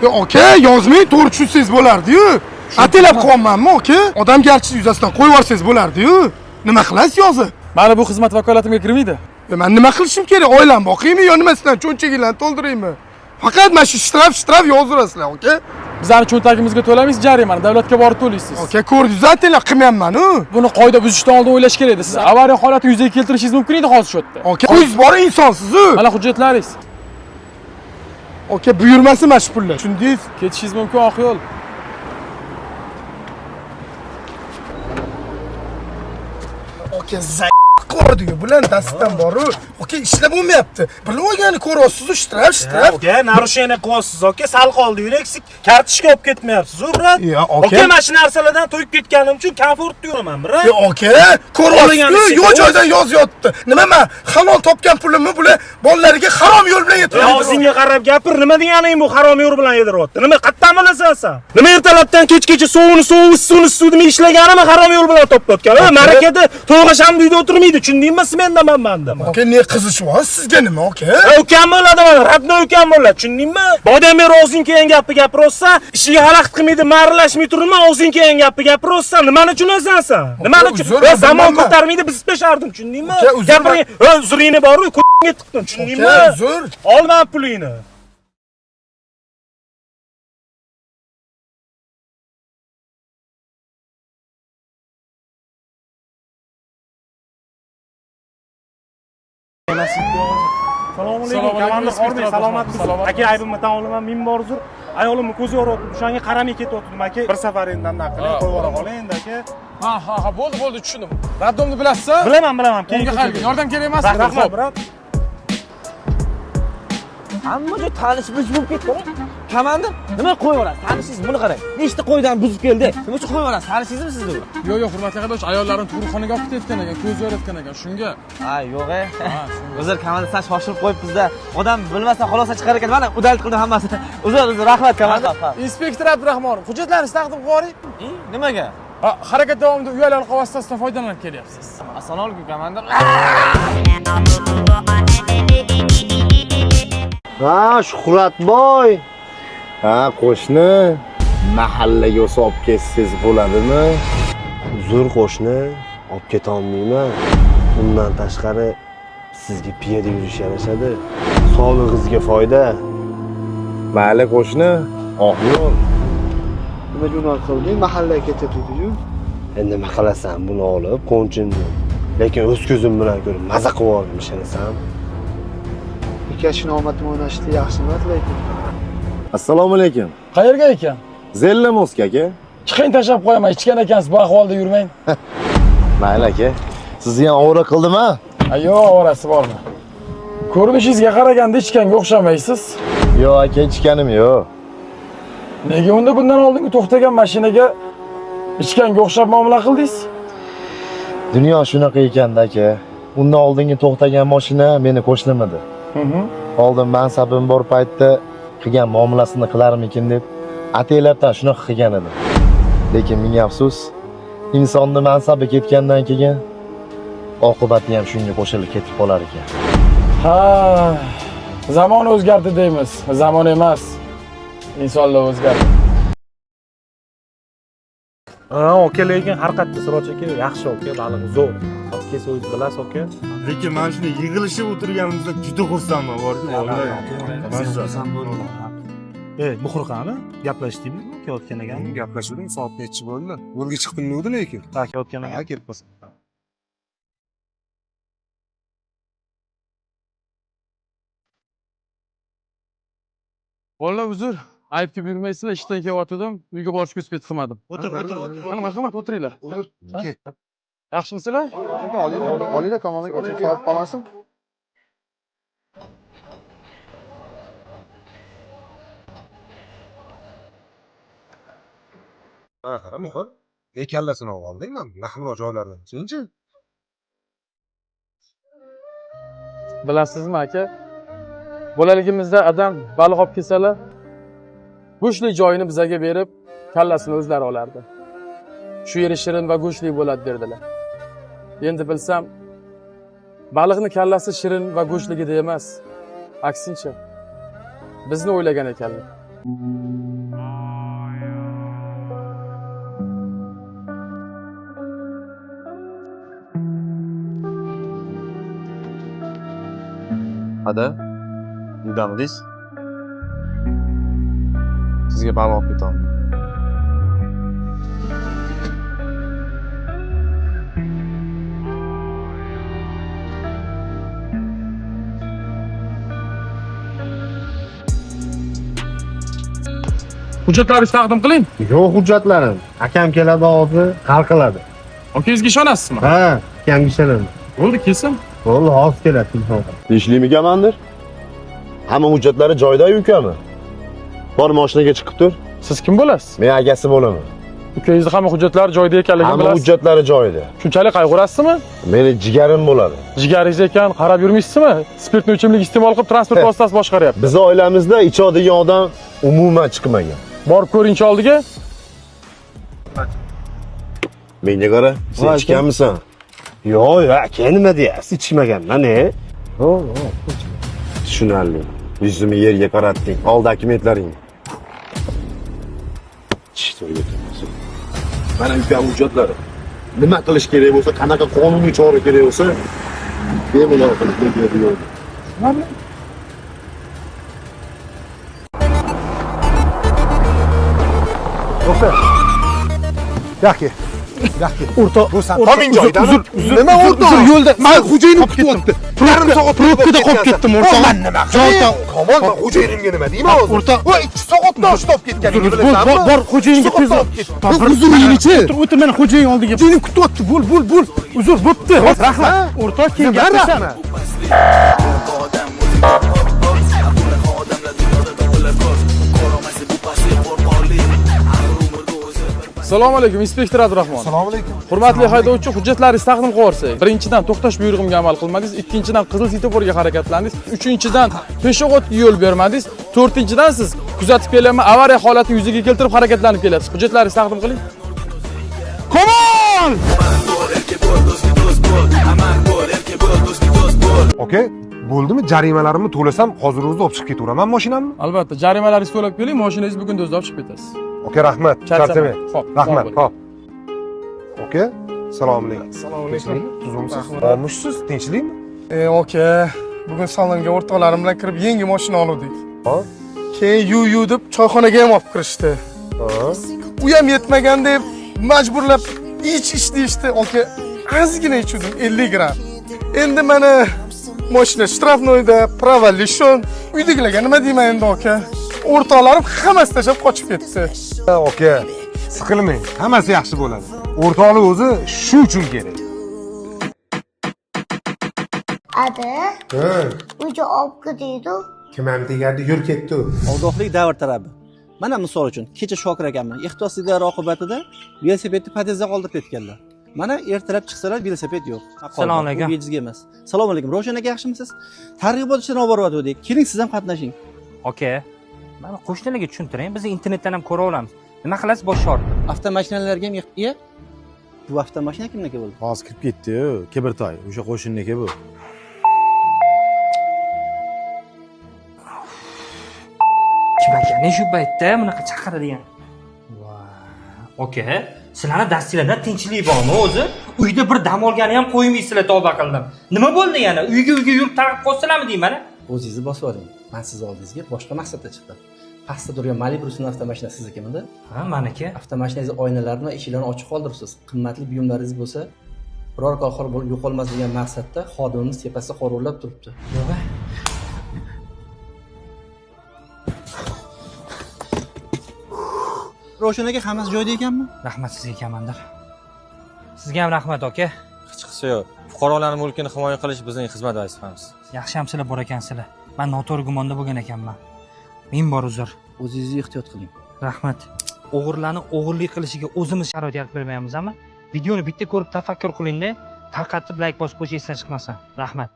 Yo, aka, yozmang, to'g'ri tushunsangiz bo'lardi-yu. Ataylab qilyapmanmi, aka? Odamgarchilik yuzasidan qo'yib yuborsangiz bo'lardi-yu. Nima qilasiz yozib? Mana bu xizmat vakolatimga kirmaydi. Man nima qilishim kerak? Oilam boqaymi yo nimasidan cho'nchaginglarni to'ldiraymi? Faqat mana shu shtraf yozdirasizlar, aka. Bizlarni cho'ntagimizga to'lamaysiz jarimani, davlatga borib to'laysiz. Aka, ko'rdingiz, ataylab qilmayapman-u. Buni qoida buzishdan oldin o'ylash kerak edi. Siz avariya holati yuzaga keltirishingiz mumkin edi hozir shu yerda. Aka, qo'yingiz bor insonsiz-u. Mana hujjatlaringiz. Aka, buyurmasin mana shu pullar. Tushundingiz? Ketishingiz mumkin, oq yo'l. Aka, qildi-yu, bular dastdan bor-u. Aka, ishlab bo'lmayapti. Bilib olgani ko'ryapsiz-u, shtraf. Aka, narushение qilyapsiz aka, sal qoldi yureksik, kartochka olib ketmayapsiz-u, brat. Ya, aka. Aka, mana shu narsalardan to'yib ketganim uchun komfortda yuraman, brat. Ya, aka, ko'ryapsiz-ku, yo'q joydan yozyapti. Nima men halol topgan pulimni bular bolalariga harom yo'l bilan yediradi. Og'zingga qarab gapir, nima deganing bu harom yo'l bilan yediryapti? Nima qayerdan bilasan sen? Nima ertalabdan kechgacha sovuni sovuq, issiqni issiq demay ishlaganimi harom yo'l bilan topayotgan? Ha, ma'rakada to'g'ri shamda uyda o'tirmaydi, tushundingmi? Smendaman man deb. Aka, ne qizishyapsiz sizga nima, aka? Ukam bo'ladi mana, родной ukam bo'ladi, tushundingmi? Bodan beri og'zing kelgan gapni gapiraversan, ishiga xalaqit qilmaydi, ma'rilashmay turibman, og'zing kelgan gapni gapiraversan, nimani tushunasan sen? Nimani uzr, zamon ko'tarmaydi, biz peshardim, tushundingmi? Gapiring, uzringni bor-ku, ko'ngga tiqdim, tushundingmi? Uzr. Olma pulingni. Assalomu alaykum, komandir hormang, salomatmisiz? Aka, aybimni tan olaman, ming bor uzr. Ayolimni ko'zi yorib, o'shanga qaramay ketyaptim aka. Bir safar endi anaqa qiling, qo'yib yubora qoling endi aka. Ha, ha, ha, bo'ldi, bo'ldi, tushundim. Raddomni bilasizmi? Bilaman, bilaman. Keyin qarang, yordam kerak emas. Rahmat, brat. Hamma joy tanish bilish bo'lib ketdi. Komandir, nima qo'yib yuborasiz? Tanishingiz buni qarang. Nechta qo'ydan buzib keldi. Nima uchun qo'yib yuborasiz? Tanishingizmi siz bu? Yo'q, yo'q, hurmatli haydovchi, ayollarni tug'ruqxonaga olib ketayotgan ekan, ko'z yoritgan ekan, shunga. Ha, yo'q e. Uzr, komandir, sal shoshilib qo'yibmiz-da. Odam bilmasa xulosa chiqar ekan. Mana udalib qildim hammasini. Uzr, uzr, rahmat komandir. Inspektor Abdurahmonov, hujjatlaringizni taqdim qilib yuboring. Nimaga? Ha, harakat davomida uyali aloqa vositasidan foydalanib kelyapsiz. Assalomu alaykum komandir. Ha, Shuhratboy. Ha, qo'shni, mahallaga o'sa olib ketsangiz bo'ladimi? Uzr qo'shni, olib keta olmayman. Undan tashqari sizga piyoda yurish yarashadi. Sog'lig'ingizga foyda. Mayli qo'shni, oq yo'l. Nima gunoh qilding? Mahallaga ketyapti-ku. Endi nima qilasan buni olib, qo'nchimni. Lekin o'z ko'zim bilan ko'rib maza qilib oldim, ishonasan. Ikkalashini omadim o'ynashdi, yaxshi emas lekin. Assalomu alaykum. Qayerga ekan? Zellamoska aka. Chiqing, tashlab qo'yaman, ichgan ekansiz, bu ahvolda yurmang. Mayli aka. Sizni ham ovora qildim-a? Yo'q, ovorasi bormi? Ko'rinishingizga qaraganda ichganga o'xshamaysiz. Yo'q aka, ichganim yo'q. Nega unda bundan oldingi to'xtagan mashinaga ichganga o'xshab muomala qildingiz? Dunyo shunaqa ekanda aka. Undan oldingi to'xtagan mashina meni qo'shnim edi. Oldin mansabim bor paytda qilgan muomalasini qilarmikin deb ataylabdan shunaqa qilgan edim. Lekin ming afsus, insonni mansabi ketgandan keyin oqibati ham shunga qo'shilib ketib qolar ekan. Ha, zamon o'zgardi deymiz. Zamon emas, insonlar o'zgardi. Ha, aka, lekin har qayerda Siroj aka yaxshi aka, baliq zo'r. Kelsa o'zingiz bilasiz aka. Lekin mana shuni yig'ilishib o'tirganimizda juda xursandman, borku, vallahi. Muhur qani? Gaplashdingmi? Kelayotgan ekan. Gaplashuvdim, soat nechi bo'ldi? Yo'lga chiqib nima lekin? Ha, kelayotgan ekan. Ha, kelib qolsin. Bolalar, uzr, aybga buyurmaysizlar, ishdan kelyotgandim, uyga borishga uspet qilmadim. O'tir, o'tir, o'tir. Mana marhamat, o'tiringlar. O'tir. Yaxshimisizlar? Olinglar, komandir, soat qolmasin. Mana qara, muhir. Ne kallasini olding man, laqimroq joylardan. Senchi? Bilasizmi aka? Bolaligimizda adam baliq olib kelsalar, go'shtli joyini bizaga berib, kallasini o'zlari olardi. Shu yeri shirin va go'shtli bo'ladi derdilar. Endi bilsam, baliqni kallasi shirin va go'shtligida emas, aksincha bizni o'ylagan ekanlar. Ada, uydamidingiz? Sizga baliq olib ketaman. Hujjatlaringizni taqdim qiling. Yo'q hujjatlarim. Akam keladi hozir, hal qiladi. Akangizga ishonasizmi? Ha, akamga ishonaman. Bo'ldi, kelsin. Bo'ldi, hozir keladi telefon qilib. Tinchlikmi komandir? Hamma hujjatlari joyida ukami? Bor mashinaga chiqib tur. Siz kim bo'lasiz? Men akasi bo'laman. Ukangizni hamma hujjatlari joyida ekanligini Hamma bilasiz. hujjatlari joyida. Shunchalik qayg'urasizmi? Meni jigarim bo'ladi. Jigaringiz ekan, qarab yurmaysizmi? Spirtni ichimlik iste'mol qilib transport vositasini boshqaryapti. Bizni oilamizda ichadigan odam umuman chiqmagan. Borib ko'ringchi oldiga. Menga qara, sen ichganmisan? Yo'q, yo'q, aka nima deyapsiz? Ichmaganman, e. Yo'q, yo'q. Tushunarli. Yuzimni yerga qaratding. Ol dokumentlaringni. Mana ukam hujjatlari. Nima qilish kerak bo'lsa, qanaqa qonuniy chora kerak bo'lsa, bemalol qilib beradi. To'xta. Yaxshi. Yaxshi. O'rtoq, Toming joyidami? Nima o'rtoq? Uzr, yo'lda. Men xo'jayinim kutyapti. Yarim soat probkada qolib ketdim o'rtoq. Man nima qilay? Komol, men xo'jayinimga nima deyman hozir? O'rtoq, voy 2 soatdan olib ketganingni bilasanmi? Bor, xo'jayinga tez Uzr, o'tir, mana xo'jayin oldiga. Xo'jayinim kutyapti. Bo'l, bo'l, bo'l. Uzr, bo'pti. Rahmat. O'rtoq, keyin gaplashamiz. Assalomu alaykum, inspektor Abdurahmon. Assalomu alaykum. Hurmatli haydovchi, hujjatlaringizni taqdim qilib yuborsak. Birinchidan, to'xtash buyrug'imga amal qilmadingiz, ikkinchidan, qizil svetoforga harakatlandingiz, uchinchidan, peshobodga yo'l bermadingiz, to'rtinchidan siz kuzatib kelyapman, avariya holati yuzaga keltirib harakatlanib kelyapsiz. Hujjatlaringizni taqdim qiling. Komol! Okey, bo'ldimi? Jarimalarimni to'lasam, hozir o'zida olib chiqib ketaveraman mashinamni. Albatta, jarimalaringizni to'lab keling, mashinangizni bugun o'zida olib chiqib ketasiz. Okey, rahmat. Charchamang. Xo'p, rahmat. Xo'p. Okey, assalomu alaykum. Assalomu alaykum. Tuzukmisiz? Olmishsiz, tinchlikmi? Aka, bugun salonga o'rtoqlarim bilan kirib yangi mashina oldik. Hop. Keyin yu deb choyxonaga ham olib kirishdi. U ham yetmagan deb majburlab ich deyishdi. Aka, ozgina ichdim, 50 gram. Endi mana mashina shtrafnoyda, prava lishon. Uydagilarga nima deyman endi aka? O'rtoqlarim hammasi tashlab qochib ketdi. Aka, siqilmang, hammasi yaxshi bo'ladi. O'rtoqlik o'zi shu uchun kerak. Ada, uyga olib ketdi. Kim ham tegardi, yur ketdi. Ogohlik davr talabi. Mana misol uchun, kecha Shokir akamni ehtiyotsizliklar oqibatida velosipedni podezdda qoldirib ketganlar. Mana ertalab chiqsalar velosiped yo'q. Assalomu alaykum. Bu bejizga emas. Assalomu alaykum. Ravshan aka, yaxshimisiz? Targ'ibot ishlarini olib boryotgandik. Keling, siz ham qatnashing. Aka, mana qo'shnilarga tushuntiring, biz internetdan ham ko'ra olamiz. Nima qilasiz bosh short? Avtomashinalarga ham bu avtomashina kimniki bo'ldi? Hozir kirib ketdi-yu, Kibirtoy, o'sha qo'shniniki bu. Kim ekan shu paytda bunaqa chaqiradigan? Aka, sizlarni dastinglarda tinchlik bormi o'zi? Uyda bir dam olgani ham qo'ymaysizlar, tavba qildim. Nima bo'ldi yana? Uyga yurib tarqab qolsalarmi deyman? O'zingizni bosib oling. Men sizni oldingizga boshqa maqsadda chiqdim. Pastda turgan Malibu'ning avtomashinasi siznikimidi? Ha, meniki. Avtomashinangiz oynalarini va eshiklarini ochiq qoldiribsiz. Qimmatli buyumlaringiz bo'lsa, biror kor bo'lib yo'qolmas degan maqsadda xodimimiz tepasida qorovulab turibdi. Yo'q. Ravshan aka, hammasi joyida ekanmi? Rahmat sizga, komandir. Sizga ham rahmat, aka. Hech yo'q. Fuqarolarning mulkini himoya qilish bizning xizmat vazifamiz. Yaxshi ham sizlar bor ekansizlar. Men noto'g'ri gumonda bo'lgan ekanman. Ming bor uzr. O'zingizni ehtiyot qiling. Rahmat. O'g'irlarni o'g'irlik qilishiga o'zimiz sharoit yaratib bermaymiz, ammo videoni bitta ko'rib tafakkur qilingda, tarqatib like bosib qo'yish esdan chiqmasin. Rahmat.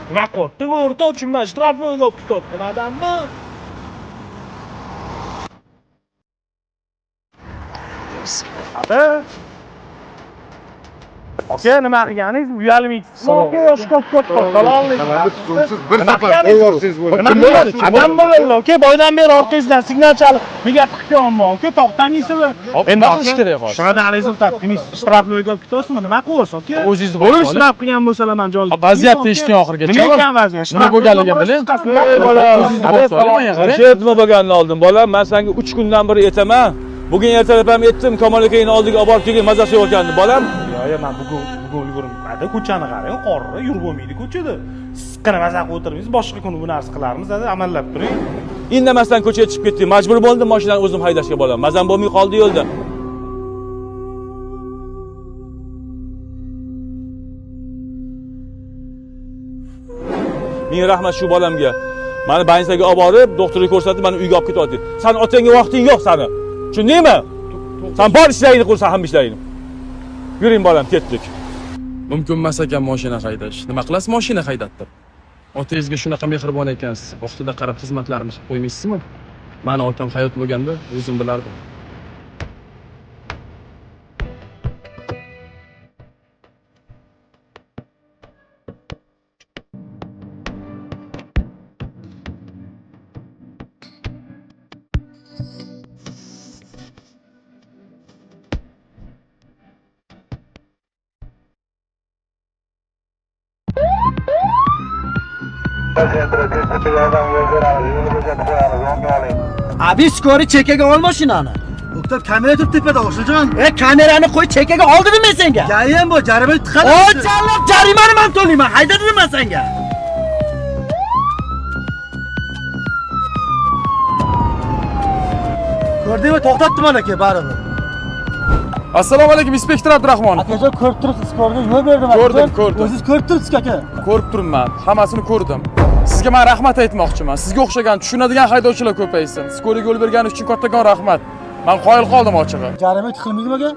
Nima qildi? O'rtoq, tushunmay shtrafni o'ylab tutibdi odamni. Ada. Aka, nima qilganingiz? Uyalmaysiz. Aka, yoshi katta. Siz bir safar qo'yvorsangiz bo'ladi. Kim bo'ladi? Odam bo'ladi, aka. Boydan beri orqangizdan signal chalib, menga tiqyapman, aka, to'xtamaysizmi? Endi nima qilish kerak hozir? Shunaqa rezultat qilmaysiz. Shtrafni olib ketasizmi? Nima qilyapsiz, aka? O'zingizni bo'lib shtraf qilgan bo'lsalar, men jon. Vaziyatni eshiting oxirigacha. Nima ekan vaziyat? Nima bo'lganligini biling. Nima bo'lganini oldim, bolam. Men senga 3 kundan beri aytaman. Bugun ertalab ham aytdim, Kamol akaning oldiga olib borib kelgin, mazasi yo'q ekan, bolam. Yo'q, men bugun ulgurmadi. Ko'chani qarang, qorri yurib bo'lmaydi ko'chada. Siqqina maza qilib o'tirmaysiz, boshqa kuni bu narsa qilarmiz, amallab turing. Indamasdan ko'chaga chiqib ketdim. Majbur bo'ldim mashinani o'zim haydashga, bolam. Mazam bo'lmay qoldi yo'lda. Ming rahmat shu bolamga. Meni bansaga olib borib, doktorga ko'rsatib, meni uyga olib ketyapti. Sen otangga vaqting yo'q seni. Tushundingmi? Sen bor ishlaringni qilsan, hamma ishlaringni. Yuring bolam, ketdik. Mumkin emas ekan mashina haydash. Nima qilasiz mashina haydatib? Otangizga shunaqa mehribon ekansiz. Vaqtida qarab xizmatlarimni qilib qo'ymaysizmi? Mani otam hayot bo'lganda o'zim bilardim. Abi skori chekaga ol mashinani. To'xtab, kamera turib tepada Oshiljon. Kamerani qo'y, chekaga ol dedim men senga. Jayam bu, jarima tiqadi. O jallob, jarimani men to'layman. Hayda dedim men senga. Ko'rdingmi, to'xtatdi mana aka baribir. Assalomu alaykum inspektor Abdurahmonov. Akajon, ko'rib turibsiz, skorga yo'l berdim. Ko'rdim, ko'rdim. O'zingiz ko'rib turibsiz aka. Ko'rib turibman, hammasini ko'rdim. Sizga men rahmat aytmoqchiman. Sizga o'xshagan tushunadigan haydovchilar ko'paysin. Skorga yo'l berganingiz uchun kattakon rahmat. Men qoyil qoldim ochig'i. Jarima tiqilmaydimi aka?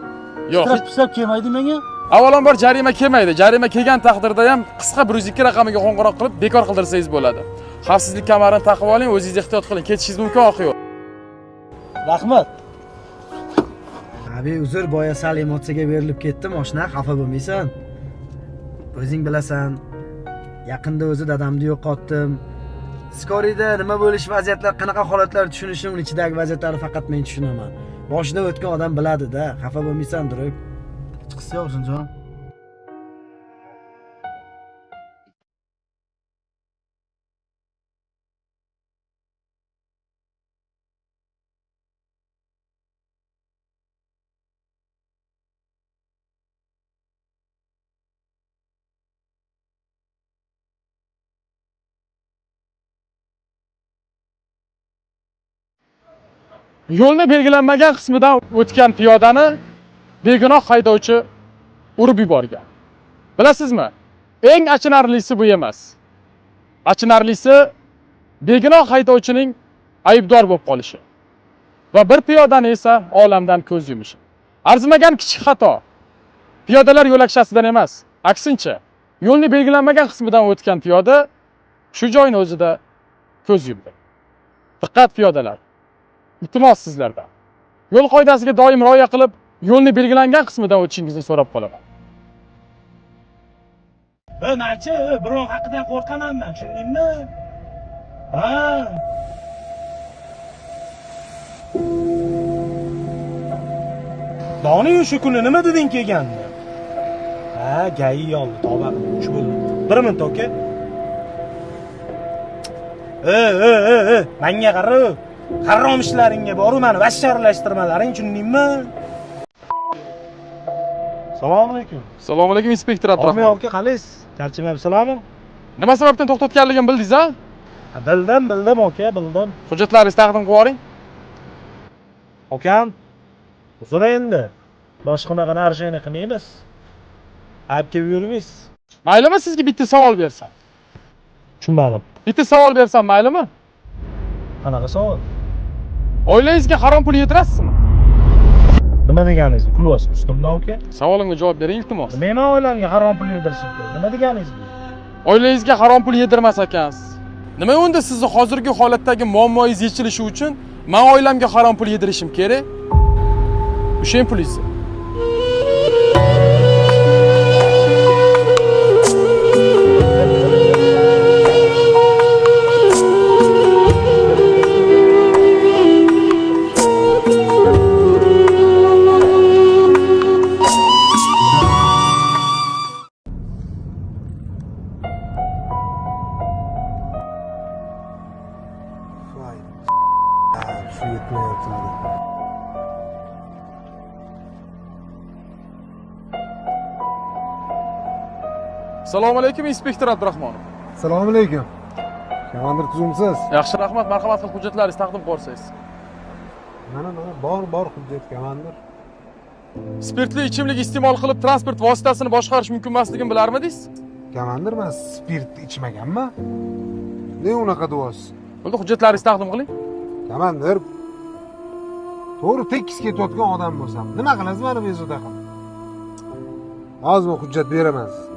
Yo'q. Shtraf pishlab kelmaydi menga. Avvalambor jarima kelmaydi. Jarima kelgan taqdirda ham qisqa 102 raqamiga qo'ng'iroq qilib bekor qildirsangiz bo'ladi. Xavfsizlik kamarini taqib oling, o'zingiz ehtiyot qiling. Ketishingiz mumkin oq yo'l. Rahmat. Abi, uzr, boya sal emotsiyaga berilib ketdim, oshna, xafa bo'lmaysan. O'zing bilasan, yaqinda o'zi dadamni yo'qotdim. Skorida nima bo'lish vaziyatlar, qanaqa holatlar tushunishim, uning ichidagi vaziyatlarni faqat men tushunaman. Boshidan o'tgan odam biladi-da, xafa bo'lmaysan, durib. Chiqsa yo'q, Zinjon. Yo'lni belgilanmagan qismidan o'tgan piyodani begunoh haydovchi urib yuborgan. Bilasizmi? Eng achinarlisi bu emas. Achinarlisi begunoh haydovchining aybdor bo'lib qolishi va bir piyodani esa olamdan ko'z yumishi. Arzimagan kichik xato piyodalar yo'lakchasidan emas, aksincha yo'lni belgilanmagan qismidan o'tgan piyoda shu joyning o'zida ko'z yumdi. Diqqat piyodalar! Iltimos sizlardan. Yo'l qoidasiga doim rioya qilib, yo'lni belgilangan qismidan o'tishingizni so'rab qolaman. Nachi, birov haqidan qo'rqaman men, tushundingmi? Ha. Doni shu kuni nima deding kelganda? Ha, gayi yoldi, tavba qildim, 3 bo'ldi. 1 minut, aka. Menga qara. Harom ishlaringga boru meni vashsha aralashtirmalaring, tushundingmi? Assalomu alaykum. Assalomu alaykum inspektor Abdurahmonov. Aka, qalaysiz? Charchamayapsizlarmi? Nima sababdan to'xtatganligimni bildingiz a? Bildim, bildim aka, bildim. Hujjatlaringizni taqdim qilib yuboring. Akam, uzr endi. Boshqa unaqa narsani qilmaymiz. Ayb kelib yurmaysiz. Maylimi sizga bitta savol bersam? Tushunmadim. Bitta savol bersam maylimi? Qanaqa savol? Oilangizga harom pul yedirasizmi? Nima deganingiz? Kulyapsiz ustimdan aka? Savolimga javob bering iltimos. Nima oilamga harom pul yedirishim kerak? Nima deganingiz bu? Oilangizga harom pul yedirmas ekansiz. Nima unda sizni hozirgi holatdagi muammoingiz yechilishi uchun men oilamga harom pul yedirishim kerak? Ushang pulingizni. Shu yetmayapti. Assalomu alaykum, inspektor Abdurahmonov. Assalomu alaykum. Komandir, tuzumsiz? Yaxshi, rahmat. Marhamat qilib hujjatlaringizni taqdim qilsangiz. Mana bor hujjat, komandir. Spirtli ichimlik iste'mol qilib transport vositasini boshqarish mumkin emasligini bilarmidingiz? Komandir, men spirt ichmaganman. Ne unaqa deyapsiz? Bo'ldi, hujjatlaringizni taqdim qiling. Komandir, to'g'ri tekis ketayotgan odam bo'lsam, nima qilasiz meni bezovta qilib? Hozir men hujjat beraman sizga.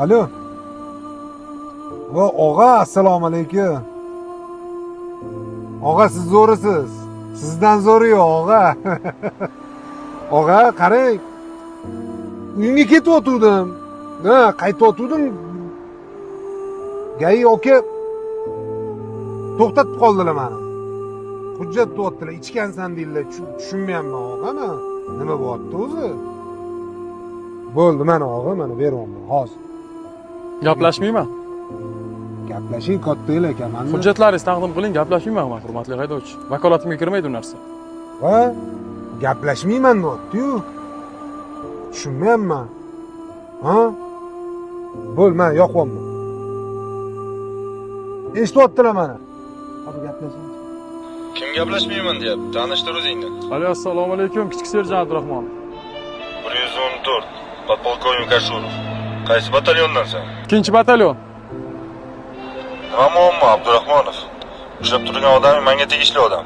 Alo. Va og'a, assalomu alaykum. Og'a, siz zo'risiz. Sizdan zo'ri yo'q, og'a. Og'a, qarang. Uyimga ketayotgandim. Ha, qaytayotgandim. Gai aka to'xtatib qoldilar meni. Hujjat deyaptilar, ichgansan deydilar. Tushunmayapman og'a, men. Nima bo'lyapti o'zi? Bo'ldi, mana og'a, mana beryapman hozir. Gaplashmayman. Gaplashing, katta el ekanman. Hujjatlaringizni taqdim qiling, gaplashmayman men, hurmatli haydovchi. Vakolatimga kirmaydi u narsa. Va gaplashmayman deyapti-yu. Tushunmayapman. Ha? Bo'l, men yoqyapman. Eshityaptilar meni. Hadi gaplashing. Kim gaplashmayman deyapti? Tanishtir o'zingni. Alo, assalomu alaykum, kichik serjant Abdurahmonov. 114, podpolkovnik Ashurov. Qaysi batalyondansan? 2-batalyon. Nima muammo, Abdurahmonov? Ushlab turgan odaming menga tegishli odam.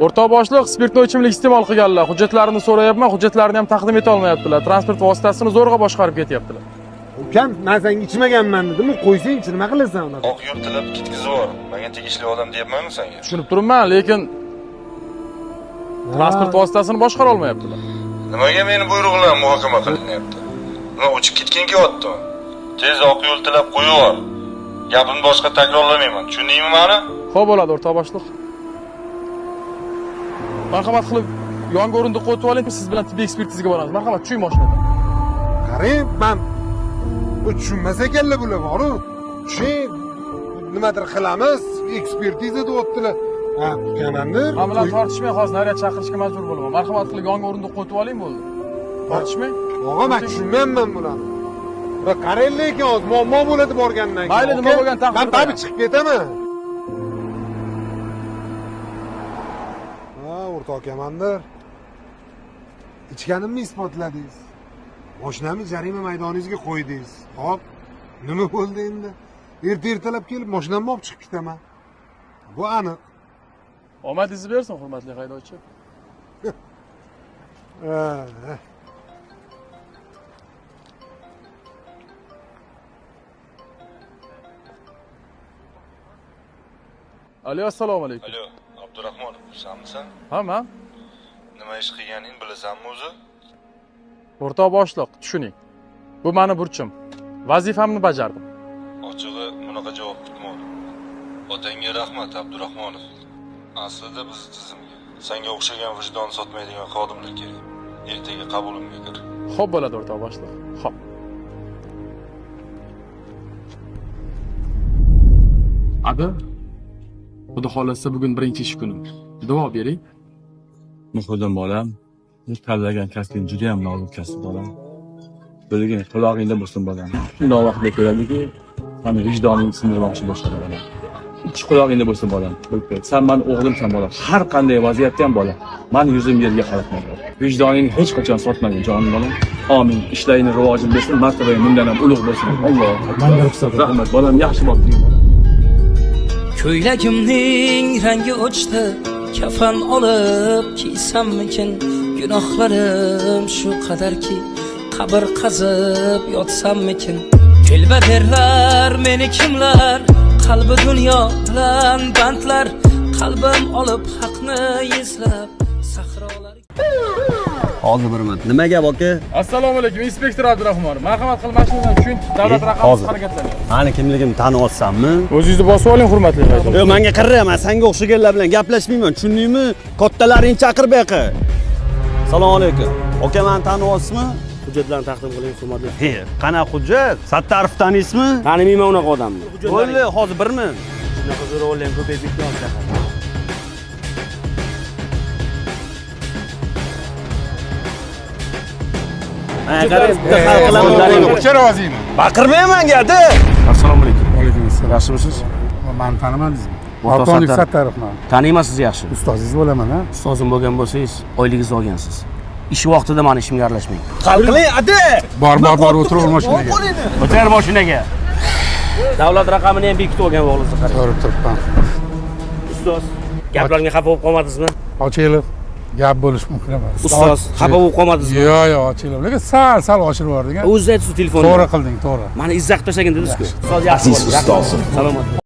O'rtoq boshliq, spirtli ichimlik iste'mol qilganlar. Hujjatlarini so'rayapman, hujjatlarini ham taqdim eta olmayaptilar. Transport vositasini zo'rg'a boshqarib ketyaptilar. Ukam, men senga ichmaganman dedim-ku, qo'ysangchi, nima qilasan unaqa? Oq yo'l tilab ketkizib yubor. Menga tegishli odam deyapmanmi senga? Tushunib turibman, lekin transport vositasini boshqara olmayaptilar. Nimaga meni buyrug'im muhokama qilinyapti? Nima uchib ketging kelyaptimi? Tez oq yo'l tilab qo'yib yubor. Gapimni boshqa takrorlamayman. Tushundingmi meni? Xo'p bo'ladi, o'rtoq boshliq. Marhamat qilib yonga o'rindiqqa o'tib oling, siz bilan tibbiy ekspertizaga boramiz. Marhamat, tushing mashinadan. Qarang, men bu tushunmas ekanlar bular bor-u. Tushing, nimadir qilamiz, ekspertiza deyaptilar. Ha, komandir. Men bilan tortishmang, hozir naryad chaqirishga majbur bo'laman. Marhamat qilib yonga o'rindiqqa o'tib oling bo'ldi. Tortishmang. Og'a, men tushunmayapman bularni. Bir qarang, lekin hozir muammo bo'ladi borgandan keyin. Mayli, nima bo'lgan taqdirda. Men tabi chiqib ketaman. Ha, o'rtoq komandir. Ichganimni isbotladingiz. Mashinamni jarima maydoningizga qo'ydingiz. Xo'p, nima bo'ldi endi? Erta-ertalab kelib mashinamni olib chiqib ketaman. Bu aniq. Omadingizni bersin, hurmatli haydovchi. Alo, assalomu alaykum. Alo, Abdurahmonov, sanmisan? Ha, men. Nima ish qilganingni bilasanmi o'zi? O'rtoq boshliq, tushuning. Bu meni burchim. Vazifamni bajardim. Ochig'i, bunaqa javob kutmadim. Otangga rahmat, Abdurahmonov. Aslida biz tizimga senga o'xshagan vijdon sotmaydigan xodimlar kerak. Ertaga qabulimga kir. Xo'p bo'ladi, o'rtoq boshliq. Xo'p. Abi, Xudo xolasa bugun birinchi ish kunim. Duo bering. Muhrim bolam, bu tanlagan kasbing juda ham nozik kasb bolam. Bilgin, qulog'ingda bo'lsin bolam. Shundoq vaqtda ko'radiki, seni vijdoningni sindirmoqchi bo'lishadi bolam. Ikki qulog'ingda bo'lsin bolam. Bilib qo'y. Sen meni o'g'limsan bolam. Har qanday vaziyatda ham bolam. Meni yuzim yerga qaratma. Vijdoningni hech qachon sotmagin jonim bolam. Amin. Ishlaringni rivojin bersin, martabang bundan ham ulug' bo'lsin. Alloh. Menga ruxsat. Rahmat bolam, yaxshi boqding. Ko'ylagimning rangi o'chdi, kafan olib kiysammikin? Gunohlarim shu qadarki, qabr qazib yotsammikin? Telba derlar meni kimlar, qalbi dunyo bilan bandlar, qalbim olib haqni izlab sahrolar. Hozir bir minut. Nima gap aka? Assalomu alaykum, inspektor Abdurahmonov. Marhamat qilib mashinadan tushing, davlat raqamsiz harakatlanyapti. Mani kimligimni tanib olsanmi? O'zingizni bosib oling, hurmatli haydovchi. Yo'q, menga qarang, men senga o'xshaganlar bilan gaplashmayman, tushundingmi? Kattalaringni chaqir bu yoqqa. Assalomu alaykum. Aka, meni tanib olsizmi? Hujjatlarni taqdim qiling, hurmatli. He, qanaqa hujjat? Sattarov taniysizmi? Tanimayman unaqa odamni. Bo'ldi, hozir bir minut. Shunaqa zo'ravonlar ham ko'payib ketgan shaharda. O'chir ovozingni. Baqirmang menga, adi. Assalomu alaykum. Alaykum assalom. Yaxshimisiz? Mani tanimadingizmi? Polkovnik Polkovnik Sattarovman. Taniyman sizni yaxshi. Ustozingiz bo'laman, a? Ustozim bo'lgan bo'lsangiz, oyligingizni olgansiz. Ish vaqtida mani ishimga aralashmang. Hal qiling, adi. Bor, bor, bor, o'tir ol mashinaga. O'tir mashinaga. Davlat raqamini ham bekitib olgan o'g'lingizni qarang. Ko'rib turibman. Ustoz, gaplarimga xafa bo'lib qolmadingizmi? Ochilov, gap bo'lishi mumkin emas. Ustoz, xafa bo'lib qolmadingizmi? Yo'q, yo'q, Ochilov, lekin sal oshirib yubording. O'zingiz aytdingiz telefonda. To'g'ri qilding, to'g'ri. Mani izzat qilib tashlagin dedingiz-ku. Ustoz yaxshi Aziz bo'ldi. ustozim. Salomat.